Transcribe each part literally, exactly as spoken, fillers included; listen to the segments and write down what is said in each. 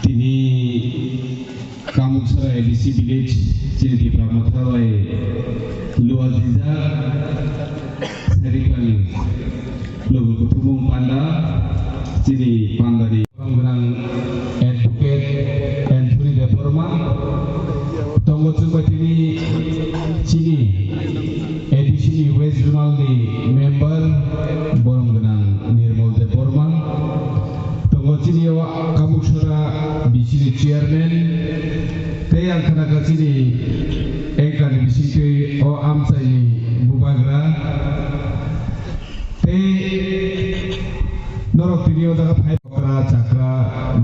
Tini Kamuksara A D C village chini Tipra Motha bai luajijak Seripani lugu kuthumung panda chini pandani gwnang advocate Anthony Debbarma tongo chwngbai tini chini A D C ni West Zonal ni member borom gwnang Nirmal Debbarma. Tongo chini o Kamuksara B C ni chairman, tei ang khna kha chini anchor ni bisingtwi o amchaini bubagra. Tei norok tini o jaga phai okra chakra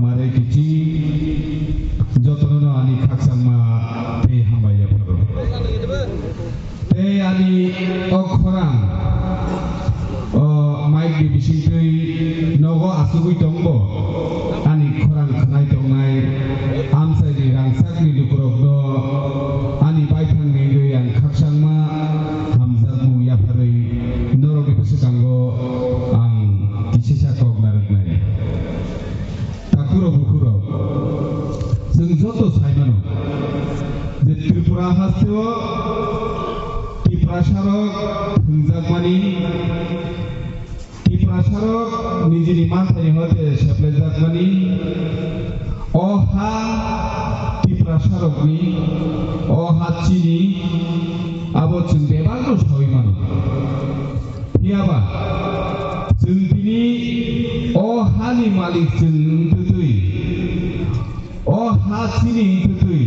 mare kichi jotono no ani khakchangma tei hambai yapharo. Tei ani o khorang, o mic ni bisingtwi nogo asugwi tongbo, ani khorang khwnai tongnai amchaini rangchakni lukurokno ani baithangni wngwi ang khakchangma hamjakmung yapharwi norokni bwskango ang kisisa kok narwknai. Takhurok bukhurok, chwng joto sai mano je Tripura hasteo Tiprasarok thwngjakmani, Tiprasarok nijini manthaini hoite seplaijakmani, o ha Tiprasarokni, o ha chini, abo chwng bebakno saui mano. Phiyaba chwng tini o hani malik chwng wngtwi twi, o ha chini wngtwi twi,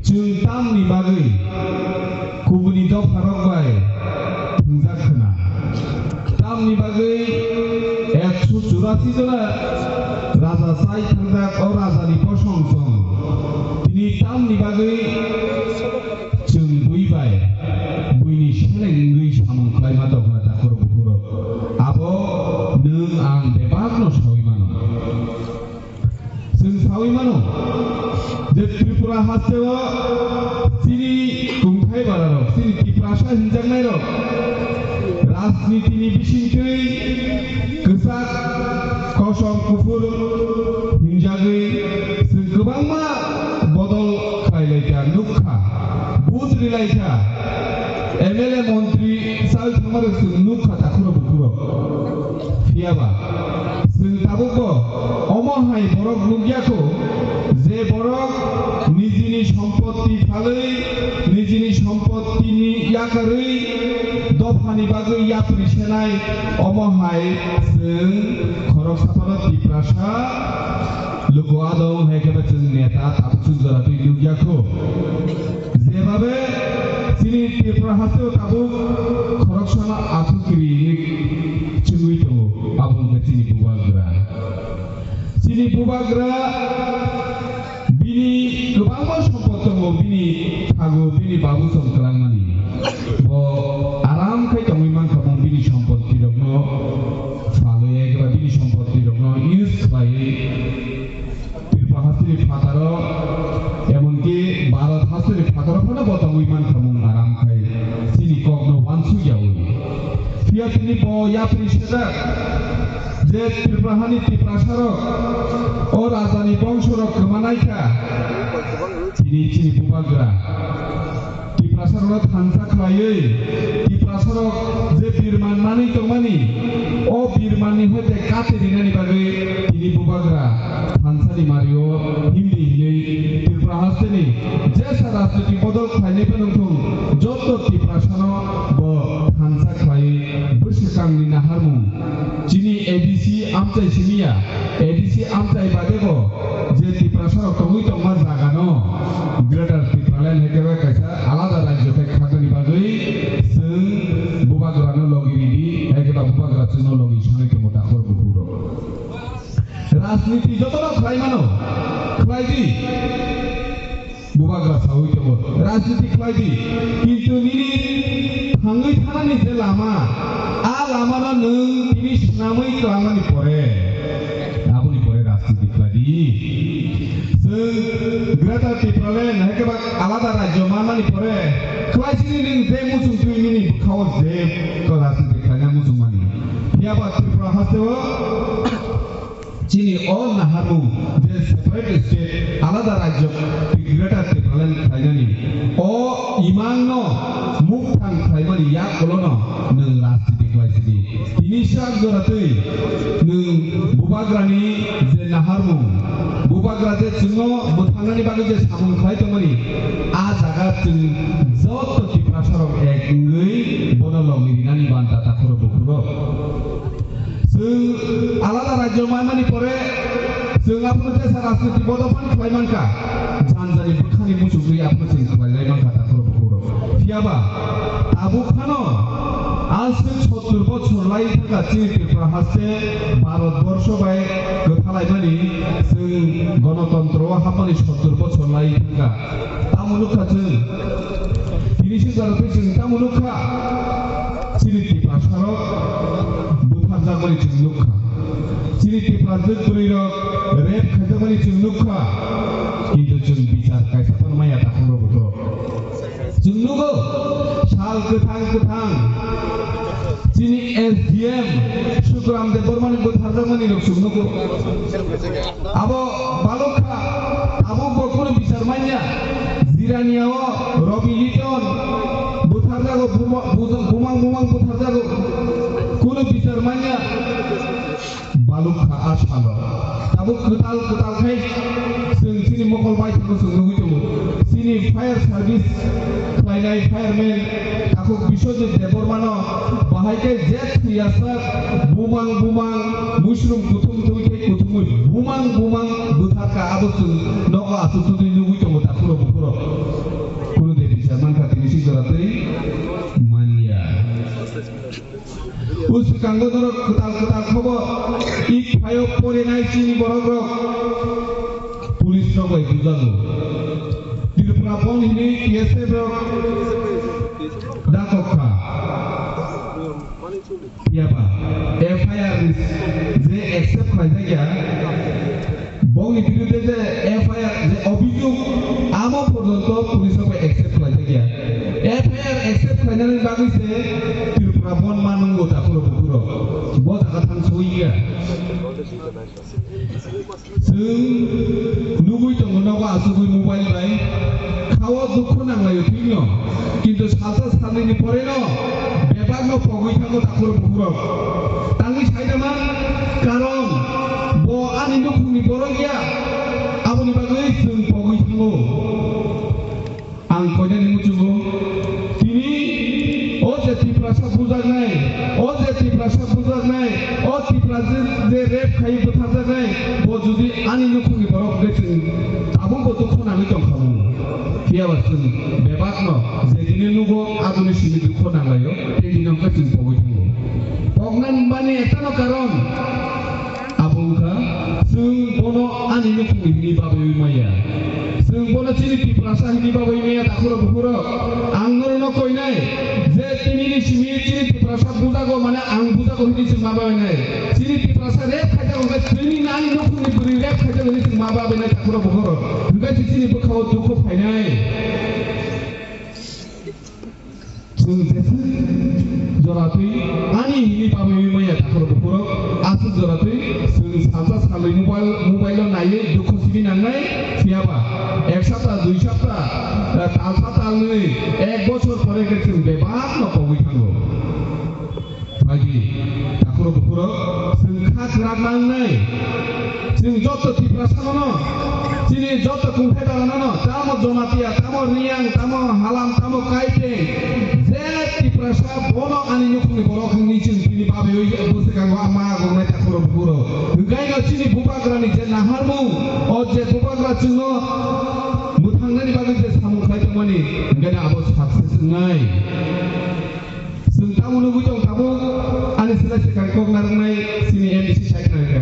chwng tamni bagwi kubuni dopharok bai thwngjak khna? Tamni bagwi ekso churasi jona raja chai thangjak o rajani bosong song tini tamni bagwi chwng bui bai buini seleng wngwi samung khlaima tongkha takhurok bukhurok. Abo nwng ang bebakno saui mano. Chwng saui mano je Tripura hasteo chini tongthai bararok, chini Tiprasa hinjaknairok rajnitini bisingtwi kwchak kosom kuphur hinjagwi chwng kwbangma bodol khlailaikha, nukha, vote rilaikha, M L A montri chal thangmarok chwng nukha takhurok bukhurok. Phiyaba chwng tabukbo omo hai borok nukya kho, je borok nijini sompotti phalwi, nijini sompottini yakarwi dophani bagwi yapri senai, omo hai chwng khoroksa phano Tiprasa luku adong hai khe chwng neta tabuk chwng jora twi nukya kho. Jebabe chini Tripura hasteo tabuk khoroksano athukiri hinwi chwngwi tongo, abo wngkha chini bubagra. Chini bubagra bini kwbangma sompot tongo, bini thago, bini babu song kwlangmani. Bo aram khai tongwi mankha, bo bini sompottirokno phalwi, ekba bini sompottirokno use khlaiwi Tripura hasteni phataro, emonki Bharat hasteni phataro phano bo tongwi mankha mung aram khai chini kokno uansukyaui. Phiya tini bo yapri sejak je Tripura hani Tiprasarok, o rajani bongsorok kwmanaikha. Tini chini bubagra Tiprasarokno thansa khlaiwi, Tiprasarok je birman manwi tongmani, o birmanni hoite kate rinani bagwi tini bubagra thansani mario himdi hinwi Tripura hasteni jesa rajniti bodol khlainai phano wngthung, joto Tiprasano bo thansa khlaiwi bwswkangni naharmung. Chini A D C amchai simiya, A D C amchai badebo je Tiprasarok tongwi tongma jagano Greater Tipraland hai khe kaisa alada rajyo khai khatani bagwi chwng bubagrano logi ridi, hai khe ba bubagra chwngno logi sanwi tongo takhor bukhurok. Rajniti jotono khlai mano, khlai di. Bubagra saui tongo, rajniti khlai di, kintu nini thangwi thanani je lama, a lamano nwng tini swnamwi twlangmani pore, aboni pore rajniti khlai di. Chwng Greater Tipraland hai khe ba alada rajyo manmani pore, khlai sini nwng je muchung twi nini bwkhao je rajniti khlaina muchung mani. Phiya ba Tripura hasteo chini O naharmung je separate state, alada rajyo, Greater Tipraland khlainani, o imangno mukthang khlaimani yak ulono nwng rajniti khlai sidi. Tini sak jora twi nwng bubagrani je naharmung, bubagra je chwngno mwthangnani bagwi je samung khlai tongmani, a jaga chwng joto Tiprasarok ek wngwi bono longwi rinani banta takhuro bukhuro. Chwng alada rajyo maimani pore chwng aphuru tesa rajniti bodophani khlai mankha, janjani bwkhani muchungwi aphuru chwng khlailai mankha takhuro bukhuro. Phiyaba tabuk phano aswk sottur bochor lai thangkha chini Tripura haste Bharat borsho bai kwthalaimani, chwng gonotontro o hapmani sottur bochor lai thangkha. Tamo nukha chwng, tini sing jora twi chwng tamo nukha, chini Tiprasarok butharjakmani chwng nukha, chini Tiprajwk bwrwirok rape khaijakmani chwng nukha, kintu chwng bichar kaisa phano maya takhungrok bukhurok. Chwng nugo, sal kwthang kwthang chini S D M Sukuram Debbarmani butharjakmani rok chwng nugo. Abo balok kha, tabuk bo kunu bichar manya. Jirania o Robi Liton butharjago, buma-, buzung-, bumang bumang butharjago. Kunu bichar manya. Balok kha a salo. Tabuk kwtal kwtal khai chwng chini mokol bai thango chwng nugwi tongo. Chini fire service khlainai fireman takhuk Biswajit Debbarmano bahai khe je thwiyasak bumang bumang muisrum kuthum twi khe kuthumwi bumang bumang bwtharkha, abo chwng nogo aswk twi nugwi tongo takhuro bukhuro. Kunu de bichar mankha tini sik jora twi manya. O swkango norok kwtal kwtal khobor ik phaio porinai chini borok rok police rok bai bujago. Tripura Bandh hinwi T S F rok dakok kha. Phiyaba F I R ni je accept khlaijak ya, bongni biruddhe je F I R je obhijog amo porjonto police rok bai accept khlaijak ya. F I R accept khlainani bagwi se Tripura Bandh ma nungo takhuro bukhuro. Bo jaga thang soi ya. Chwng nugwi tongo nogo asugwi mobile bai. Khao dukhu nanglaio thikno. Kintu salsa salnini poreno bebakno pogwi thango takhuro bukhurok. Tangwi saidama, karon bo ani nukhungni borok ya. Aboni bagwi chwng pogwi thango. Ang koinani muchungo, tini o je Tiprasa bujaknai, o je Tiprasa bujaknai, o Tiprasa je, je rape khai bwtharjaknai, bo jodi ani nukhungni borok hwnkhe chwng tabukbo dukhu nangwi tongkha mung. Phiyaba chwng bebakno je dini nugo, aboni simi dukhu nanglaio, tei dini hwnkhe chwng pogwi thango. Pokna mani ektano karon. Abo wngkha, chwng bono ani nukhungni hwnwi babaiwi maya. Chwng bono chini Tiprasa hwnwi babaiwi maya, takhuro bukhuro. Ang norokno koinai, je tinini simi chini Tiprasa bujago, mane ang bujago hwnwi chwng ma babainai. Chini Tiprasa rape khaijago, hwnkhe chwngni nani nukhungni bwrwi rape khaijago hwnwi chwng ma babainai, takhuro bukhuro. Hwnkhe se chini bwkhao dukhu phainai. Chwng jeswk jora twi ani hini pamwi maya takhuro bukhurok aswk jora twi chwng salsa salwi mobile, mobile o naiwi dukhu simi nangnai. Phiyaba ek sapta, dui sapta, eh, talsa talnwi, ek bochor pore khe chwng bebak no pogwi thango. Phaidi, takhuro bukhuro, chwng kha kwrak nangnai. Chwng joto Tiprasa no, chini joto kungthai bara no, tamo Jomatia, tamo Riyang, tamo Halam, tamo Kaiteng, je Tiprasa bono ani nukhungni borok hwnwi chwng tini babaiwi bwswkango ama agongnai takhuro bukhuro. Hwnkhe no chini bubagrani je naharmung, o je bubagra chwngno mwthangnani bagwi je samung khlai tongmani, hwnkhe no abo success wngnai. Chwng tamo nugwi tong tabuk, ani chwla se kari kok narwknai chini M D C sai khnai kha.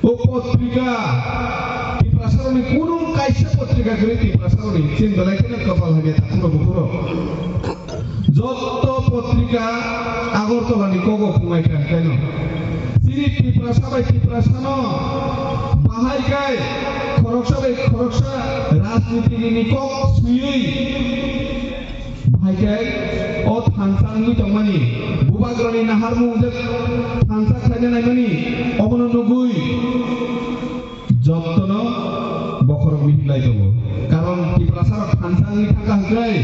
O potrika, Tiprasarokni kunu kaisa potrika kwrwi Tiprasarokni, chini belai kheno kapal hamya takhuro bukhuro. Jotto potrika Agartala ni kogo phungai kha khaino. Chini Tiprasa bai Tiprasano bahai kai khoroksa bai khoroksa rajniti ni kok swiwi Haikhai o thansa wngwi tongmani, bubagrani naharmung je thansa khlaina naimani, omono nugwi jottono bokhorok mihilai tongo. Karon Tiprasarok thansa wngwi thangkha hwnkhe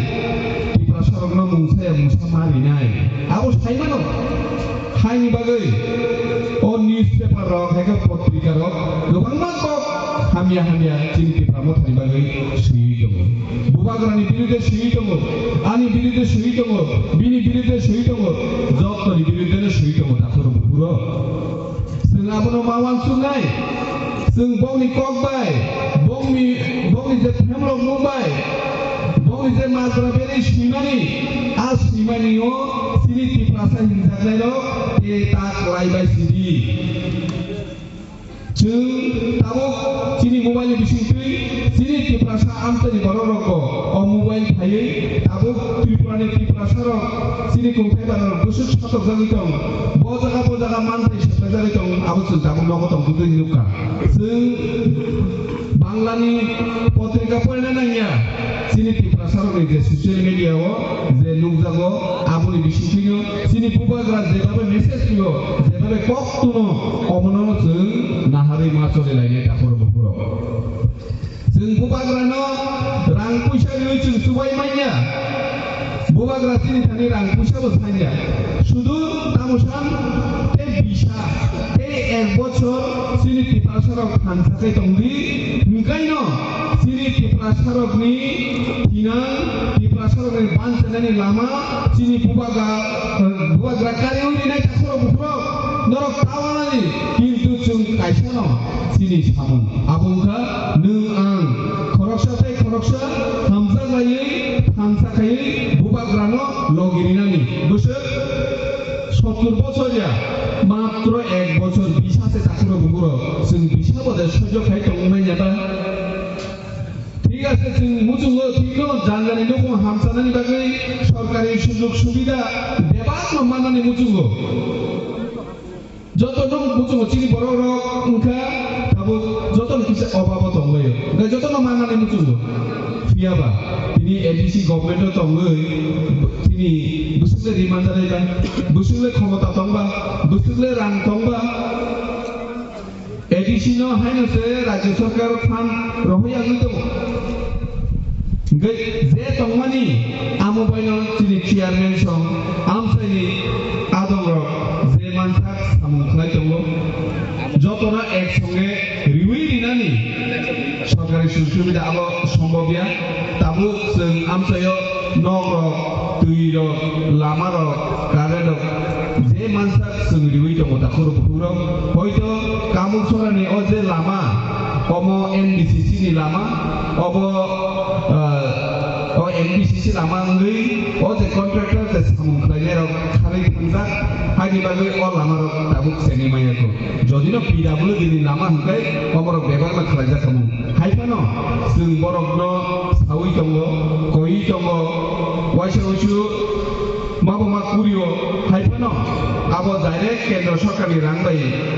Tiprasarokno mungsaya mungsa ma rinai. Abo saimano. Haini bagwi o newspaper rok, hai khe potrika rok kwbangma kok hamya hamya chini Tipra Mothani bagwi swiwi tongo. Bubagrani birude swiwi tongo, ani birude swiwi tongo, bini birude swiwi tongo, jottoni birudeno swiwi tongo, takhoro bukhuro. Chwng abono ma uansuknai. Chwng bongni kok bai, bongni, bongni je phemrok mung bai, bongni je majra berwi swimani, a swimani o chini Tiprasa hinjaknai rok tei ta kwlai bai sidi. Chwng tabuk chini mobile ni bisingtwi chini Tiprasa amchaini borok rok bo o mobile phaiwi tabuk Tripura ni Tiprasa rok chini kungthai bara rok bwswk sotokjagwi tong. Bo jaga bo jaga manthai seplajagwi tong, abo chwng tabuk nogo tong tongwi nukha. Chwng Banglani potrika porina nangya, chini Tiprasarokni je social media o je nukjago, aboni bisingtwino chini bubagra jebabe message rwo, jebabe kok tuno, omono chwng naharwi ma choli lainai takhoro bukhuro. Chwng bubagrano rang puisa riwi chwng chubai manya. Bubagra chini thani rang puisa bo sanya. Sudu tamosan tei bisa tei ek bochor chini Tiprasarok thansa khe tongdi. Hwnkhaino chini Tiprasarokni thinang, Tiprasarokni banchanani lama chini bubagra, bubagra kariwi rinai takhoro bukhurok norok tawanani, kintu chwng kaisano chini samung. Abo wngkha nwng ang khoroksa tei khoroksa hamjak laiwi thansa khaiwi bubagrano logi rinani. Bwswk sottur bochor ya, matro ek bochor bisa se takhuro bukhuro chwng bisa bo de sojok khai tongmanya ba. Thik ase, chwng muchungo thikno janjani nukung hamchanani bagwi sorkari sujok subida bebakno mannani muchungo. Joto no muchungo chini borok rok wngkha tabuk joto ni kisa obabo tonglaio. Hwnkhe joto no mannani muchungo. Phiyaba tini A D C government o tongwi tini bwswk le ri manjak ba, bwswk le khomota tongba, bwswk le rang tongba. A D C no haino se Rajya Sarkar fund rohoi yagwi tongo. Hwnkhe je tongmani amo baino chini chairman song amchaini adongrok je mansak samung khlai tongo, jotono ek songe riwi rinani sorkari sujog subida abo sombobya. Tabuk chwng amchaio nokrok, twirok, lamarok, currentrok je mansak chwng riwi tongo takhurok bukhurok. Hoito Kamuk Sorani o je lama, omo N B C C ni lama, obo, ah, o N B C C lama wngwi o je contractor je samung khlainairok kharwi thangjak, haini bagwi o lamarok tabuk chengwi manya kho. Jodino P W D ni lama hwnkhe oborok bebak ma khlaijak khamu. Hai phano chwng borokno saui tongo, koiwi tongo, waisa wuisu mabo ma kurio. Hai phano abo direct kendro sorkarni rang bai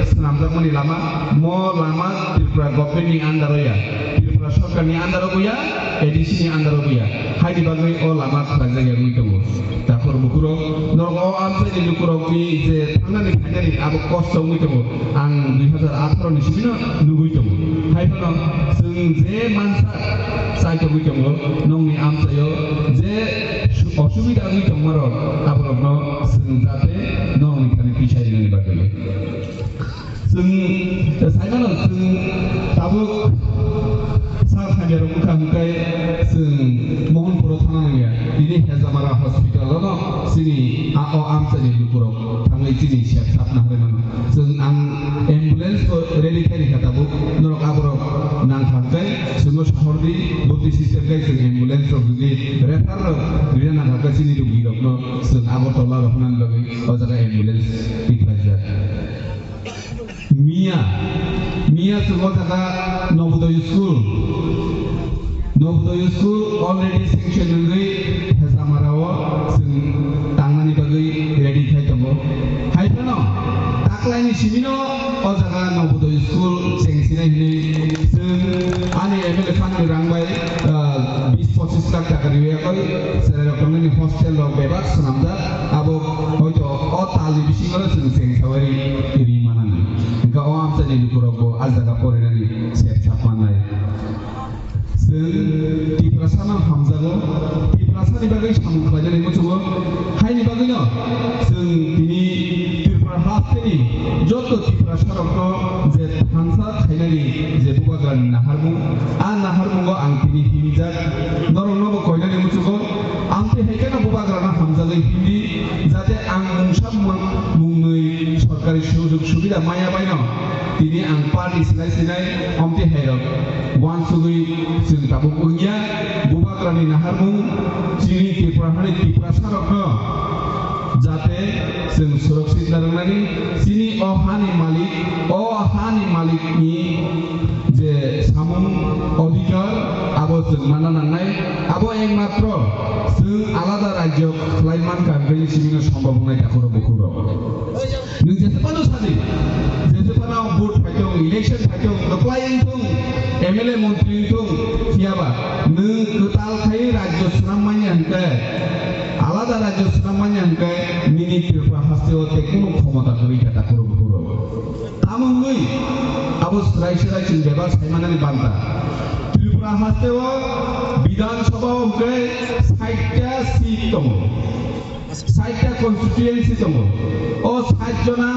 swnamjakmani lama. Mo lama Tripura government ni under o ya, Tripura sorkarni under o bo ya, A D C ni under o bo ya. Haini bagwi o lama khlaijak ya wngwi tongo. Takhor bukhurok, norok o amchaini lukurokni je thangnani phainani abo kosto wngwi tongo. Ang dui hazar atharo ni simi no nugwi tongo. Hai phano chwng je mansa chai tongwi tongo, nokni amchaio je su-, osubida wngwi tongmarok, aborokno chwng jate nokni thani tisai rinani bagwi. Chwng, eh, saimano chwng tabuk sak hamya rok wngkha hwnkhe chwng Mohanpuro thana nangya. Tini Hezamara hospital-o no chini a-, o amchaini lukurok thangwi chini sep sapna harwi mano. Chwng ang ambulance bo ready khe rikha tabuk. Norok aborok nangkha hwnkhe chwngno sahordi, bwtwi system khe chwng ambulance rok jodi refer rok rina nangkha hwnkhe chini rugirokno chwng Agartala rok hwnani bagwi o jaga ambulance tikhlaijak. Miya, miya chwng o jaga Nobodoy school. Nobodoy school already sanction wngwi Hezamara o chwng tangnani bagwi ready khai tongo. Hai phano taklaini simino o jaga Nobodoy school chengsinai hinwi chwng ani M L A fund ni rang bai, ah, bis pochis lakh taka riwi yakoi chwrairok tongnani hostel Khainani je bubagrani naharmung, a naharmungo ang tini himjak, norokno bo koinani muchugo, amtwi hai kheno bubagrano hamjagwi himdi, jate ang mungsa mung-, mungnwi sorkari sujug subida maya baino tini ang party sinai sinai amtwi hairok uansugwi chwng tabuk wngya, bubagrani naharmung chini Tripura hani Tiprasarokno jate chwng surakshit narwknani, chini o hani malik, o hani malikni je samung odhikar, abo chwng manna nangnai, abo ekmatro chwng alada rajyo khlai mankha, bini simino sombhob wngnai takhurok bukhurok. Nwng jese phano sadi, jese phano vote phaithung, election phaithung, kwplai wngthung, M L A montri wngthung, phiyaba nwng kwtal khai rajyo swnam manya hwnkhe, alada rajyo swnam manya hwnkhe, nini Tripura hasteo tei kunu khomota kwrwi kha takhurok bukhurok. Tamo wngwi abo swrai swrai chwng bebak saimanani banta. Tripura hasteo Bidhan Sabha o hwnkhe sait ta seat tongo. Sait ta constituency tongo. O sait jona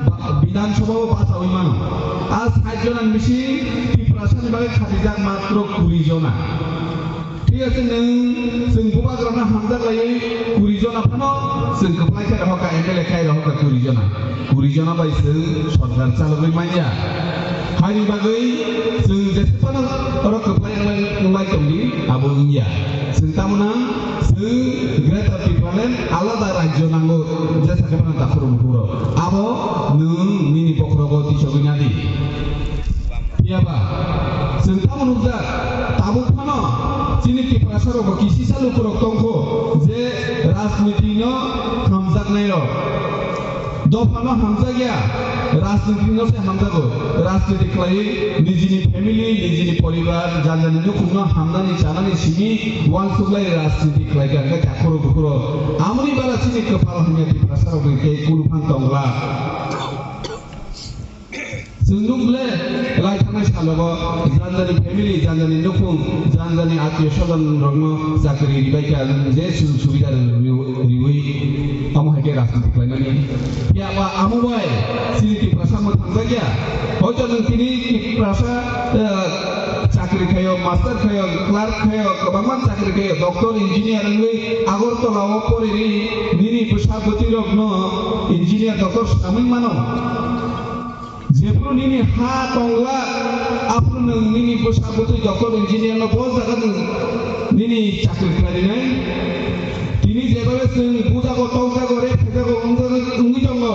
ba-, Bidhan Sabha o bachaui mano. A sait jona ni bising Tiprasa ni bagwi khatijak matro kuri jona. Thik ase, nwng chwng bubagrano hamjak laiwi kuri jona phano chwng kwplai khe rohor kha, M L A khai rohor kha kuri jona. Kuri jona bai chwng sorkar chalogwi manya. Haini bagwi chwng jesa phano oro kwplai wngmai, wngmai tongdi, abo wngya. Chwng tamo nang, chwng Greater Tipraland alada rajyo nango, jesa khe phano takhurok bukhurok. Abo nwng nini bokhorogo tisogwi nadi. Phiyaba, chwng tamo nukjak, tabuk phano chini Tiprasa rokbo kisisa lukurok tongkho je rajniti no hamjaknai rok. Dopha no hamjakya, rajniti no se hamjago. Rajniti khlaiwi nijini family, nijini poribar, janjani nukhung no hamnani chanani simi uansuklai rajniti khlaikha, hwnkhe takhurok bukhurok. Amoni bara chini kwphal hamya Tiprasa rokni tei kunu phan tongla. Chwng nuk le lai thangnai salogo janjani family, janjani nukhung, janjani atio swajan rokno chakri ribai kha, je sujug subida ri-, riwi, omo hai khe rajniti khlaimani. Phiya ba amo bai chini Tiprasa mwthangjakya. Hoito nwng tini Tiprasa, eh, chakri khaio, master khaio, clerk khaio, kwbangma chakri khaio, doctor, engineer wngwi Agartala o poriri nini bwsa bwtwi rokno engineer, doctor swnamwi mano. Jephuru nini ha tongla, aphuru nwng nini bwsa bwtwi doctor engineer no bo jaga nwng nini chakri khlai rinai. Tini jebabe chwng bujago, tokjago, rep khaijago, wngjago, wngwi tongo.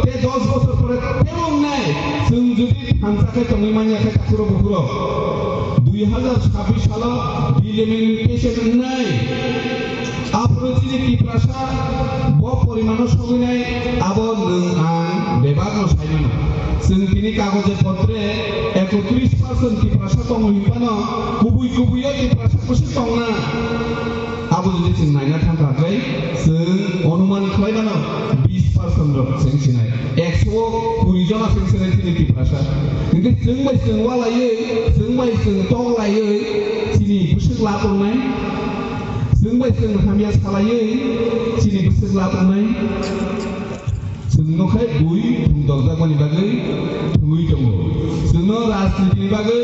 Te dos bosor pore tebo wngnai. Chwng jodi thansa khe tongwi manya khe takhuro bukhuro dui hazar chabbish salo delimitation wngnai. Aphuru chini Tiprasa bo porimano sogwinai, abo nwng ang bebakno saimano. Chwng tini kagoje potre ekotris percent Tiprasa tongo hinphano kubui kubui o Tiprasa kusu tongna. Abo jodi chwng naina thangkha khe chwng onuman khlaimano bis percent rok chwng sinai. Ekso kuri jona chwng sinai chini Tiprasa. Hinkhe chwng bai chwng walaiwi, chwng bai chwng toklaiwi chini bwswk la tongnai. Chwng bai chwng hamya salaiwi chini bwswk la tongnai. Chwngno khai bui thung dokjakmani bagwi thungwi tongo. Chwngno rajnitini bagwi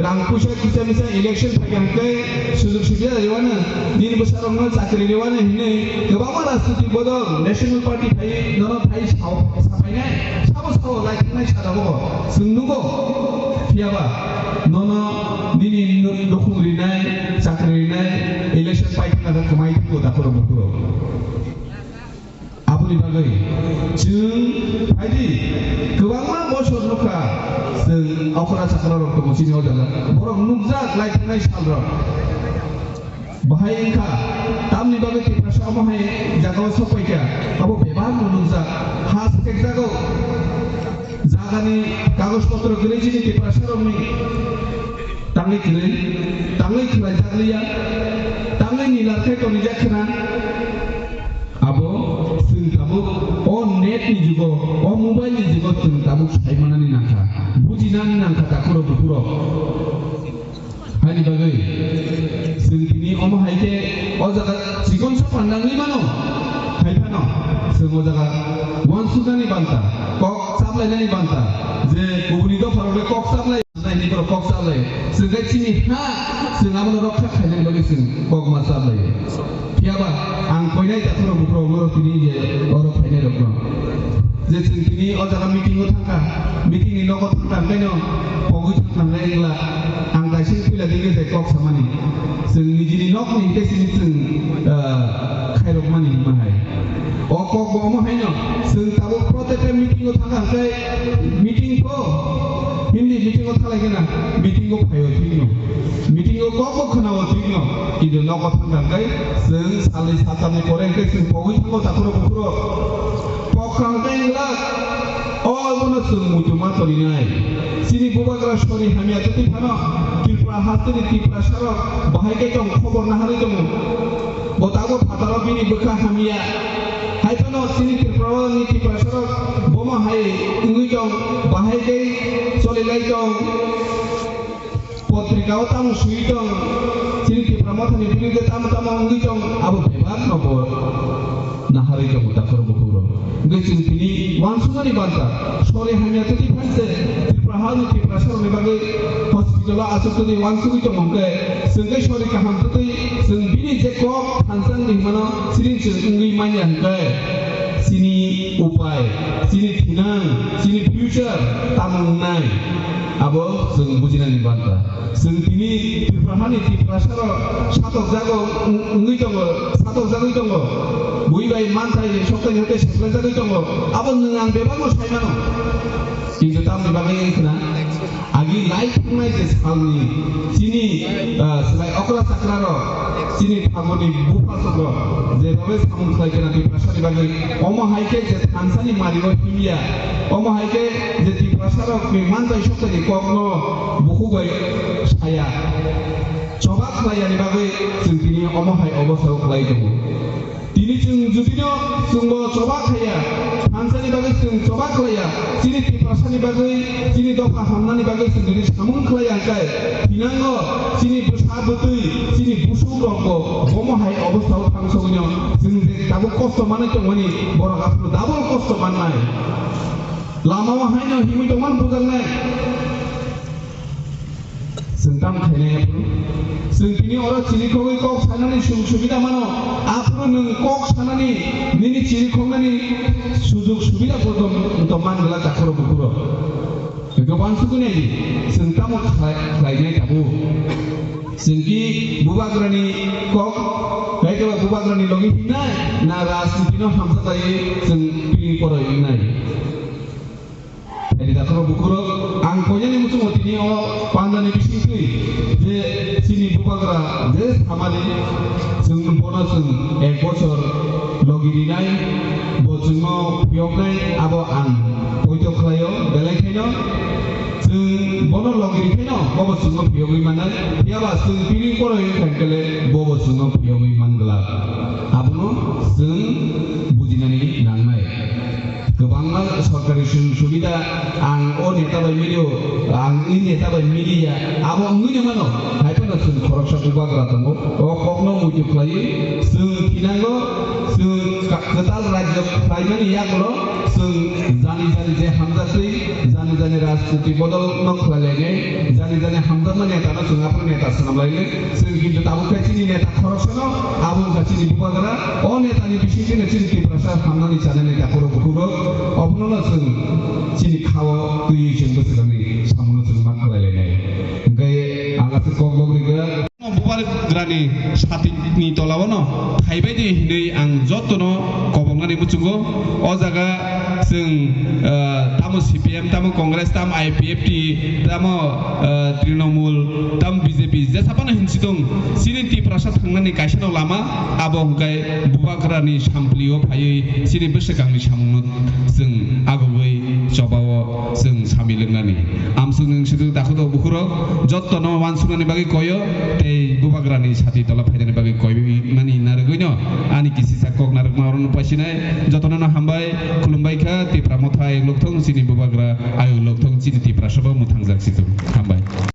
rang puisa kisa misa election phaikha hwnkhe sujug subida rwano, nini bwsarokno chakri rwano hinwi kwbangma rajnitik bodol, National Party phai nono phai sao, sapainai, sabo sao lai thangnai sadabo. Chwng nugo, phiyaba nono nini nu-, nukhung rinai, chakri rinai, election paithangna khe kwmai thango dakhoro bukhuro. Aboni bagwi chwng phaidi kwbangma bosor nukha, chwng okra chakra rok tongo chini o jaga, borok nukjak lai thangnai sal rok. Bahai wngkha, tamni bagwi Tiprasa omo hai jagao sokpaikha, abo bebak no nukjak, ha sekjago, jagani kagoj potro kwrwi chini Tiprasa rokni tangwi kwrwi, tangwi khwlaijak liya, tangwi nilar khai tonijak khna. Abo chwng tabuk o net ni jugo, o mobile ni jugo chwng tabuk saimanani nangkha, bujinani nangkha takhuro bukhuro. Haini bagwi chwng tini omo hai khe o jaga chikonsa panda wngwi mano. Hai phano chwng o jaga uansuknani banta, kok chaplainani banta, Je kubuni dopharok le kok saplai, nai ni borok kok saplai. Chwng khe chini ha, chwng abono rokha khainani bagwi chwng kok ma saplai. Phiya ba ang koinai takhorok bukhurok norok tini je oro phainai rokno. Je chwng tini o jaga meeting o thangkha, meeting ni nogo thangkha, hwnkhe no pogwi thangkha hwnkhe wngla ang kaisa puila digi je kok samani. Chwng nijini nokni hwnkhe sini chwng, ah, khairokmani hwnma hai. O kok bo omo haino, chwng tabuk protected meeting o thangkha hwnkhe meeting pho, hindi meeting o thalai gana, meeting o phaio thikno. Meeting o kok bo khwnao thikno. Kintu nogo thangkha hwnkhe chwng salni satamni pore hwnkhe chwng pogwi thango takhorok bukhurok. Pokha hwnkhe wngla, o bono chwng muitu ma tolinai. Chini bubagra sori hamya twi phano Tripura hasteni Tiprasarok bahai khe tong khobor naharwi tongo. Bo tabuk phataro bini bwkha hamya. Hai phano chini Tripura ni Tiprasarok bomo hai wngwi tong, bahai khe cholilai tong. Potrika o tamo swi tong, chini Tipra Mothani birude tamo tamo wngwi tong, abo bebak no bo naharwi tongo takhorok bukhurok. Hwnkhe chwng tini uansuknani banta, sori hamya twi phanse, Tripura hani Tiprasarokni bagwi hospital o aswk twi uansugwi tongo hwnkhe, chwng khe sori kaham twi chwng bini je kok thansa wngwi hwnmano, chini chwng wngwi manya hwnkhe, chini upai, chini thinang, chini future tamo wngnai. Abo chwng bujinani banta. Chwng tini Tripura hani Tiprasarok satokjago wng-, wngwi tongo, satokjagwi tongo. Bui bai manthai sokthai hwnkhe seplaijagwi tongo. Abo nwng ang bebakno sai mano. Kintu tamni bagwi wngkha na? Agi lai thangnai je salni chini, ah, swlai okra chakrarok, chini phagoni bupha sokro, jebabe samung khlai khe na Tiprasani bagwi, omo hai khe je thansani mario himya, omo hai khe je Tiprasarokni manthai sokthani kokno bukhuk bai saya, choba khlaiyani bagwi chwng tini omo hai obostha o khlai tongo. Tini chwng judino chwngbo choba khaiya, thansani bagwi chwng choba khlaiya, chini Tiprasani bagwi, chini dopha hamnani bagwi chwng jodi samung khlaiya hwnkhe, thinango chini bwsa bwtwi, chini busukrokbo bomo hai obostha o thangsogwino chwng je tabuk kosto manwi tongmani, borok aphuru double kosto mannai. Lama o haino himwi tongmani bujaknai. Chwng tamo khainai aphuru? Chwng tini oro chirikhogwi kok sanani sujog subida mano. Aphuru nwng kok sanani nini chirikhoknani sujog subida bo tong, tong man glak takhorok bukhurok. Hwnkhe uansukgwi nai di, chwng tamo khlai-, khlainai tabuk? Chwng ki bubagrani kok, kaitor bubagrani logi hinnai, na rajnitino hamsa taiwi chwng pini poroi wngnai? Phaidi takhorok bukhurok, ang koinani muchungo tini o pandani bisingtwi je chini bubagra je samani chwng bono chwng ek bochor logi rinai, bo chwngno phiyoknai abo ang poito khlaio, belai khaino chwng bono logi rikhaino bobo chwngno phiyogwi mannai, phiyaba chwng tini poroi wngkha hwnkhe bobo chwngno phiyogwi manglak. Abono chwng bujinani nangnai. Kwbangma sorkari sujog subida ang o neta bai milio, ang i neta bai miliya, abo wngwi no mano. Hai phano chwng khoroksa bubagra tongo, o kokno muitu khlaiwi chwng thinango, chwng ka-, kwtal rajyo khlaimani yagulo chwng jani jani je hamjak twi, jani jani rajniti bodol no khlai lainai, jani jani hamjakma neta no chwng aphuru neta swnam lainai. Chwng kintu tabuk khe chini neta khoroksano abo wngkha chini bubagra. O netani bisingtwi no chini Tiprasa hamnani chanani takhorok bukhurok obono no chwng chini khao twiwi chwng bwswkangni samungno chwng ma khlai lainai. Hwnkhe ang aswk kok lok rigwra. Bubagrani satini tolao no phaibai di hinwi ang jotono koboknani muchungo. O jaga chwng, ah, tamo C P M, tamo Congress, tamo I P F T, tamo, ah, Trinamool, tamo B J P, jesa phano hinsi tong, chini Tiprasa thangnani kaisa no lama, abo hwnkhe bubagrani samplio phaiwi chini bwswkangni samungno chwng agugwi chobao chwng sami lwngnani. Amswk nwng swdwk dakhudo bukhurok, jottono uansuknani bagwi koyo, tei bubagrani sati tola phainani bagwi koimani narwgwino ani kisisa kok narwkma orono paisinai. Jotono no hambai, khulumbai kha, Tipra Motha ayuk lokthong chini bubagra, ayuk lokthong chini Tiprasabo mwthangjak situng. Hambai.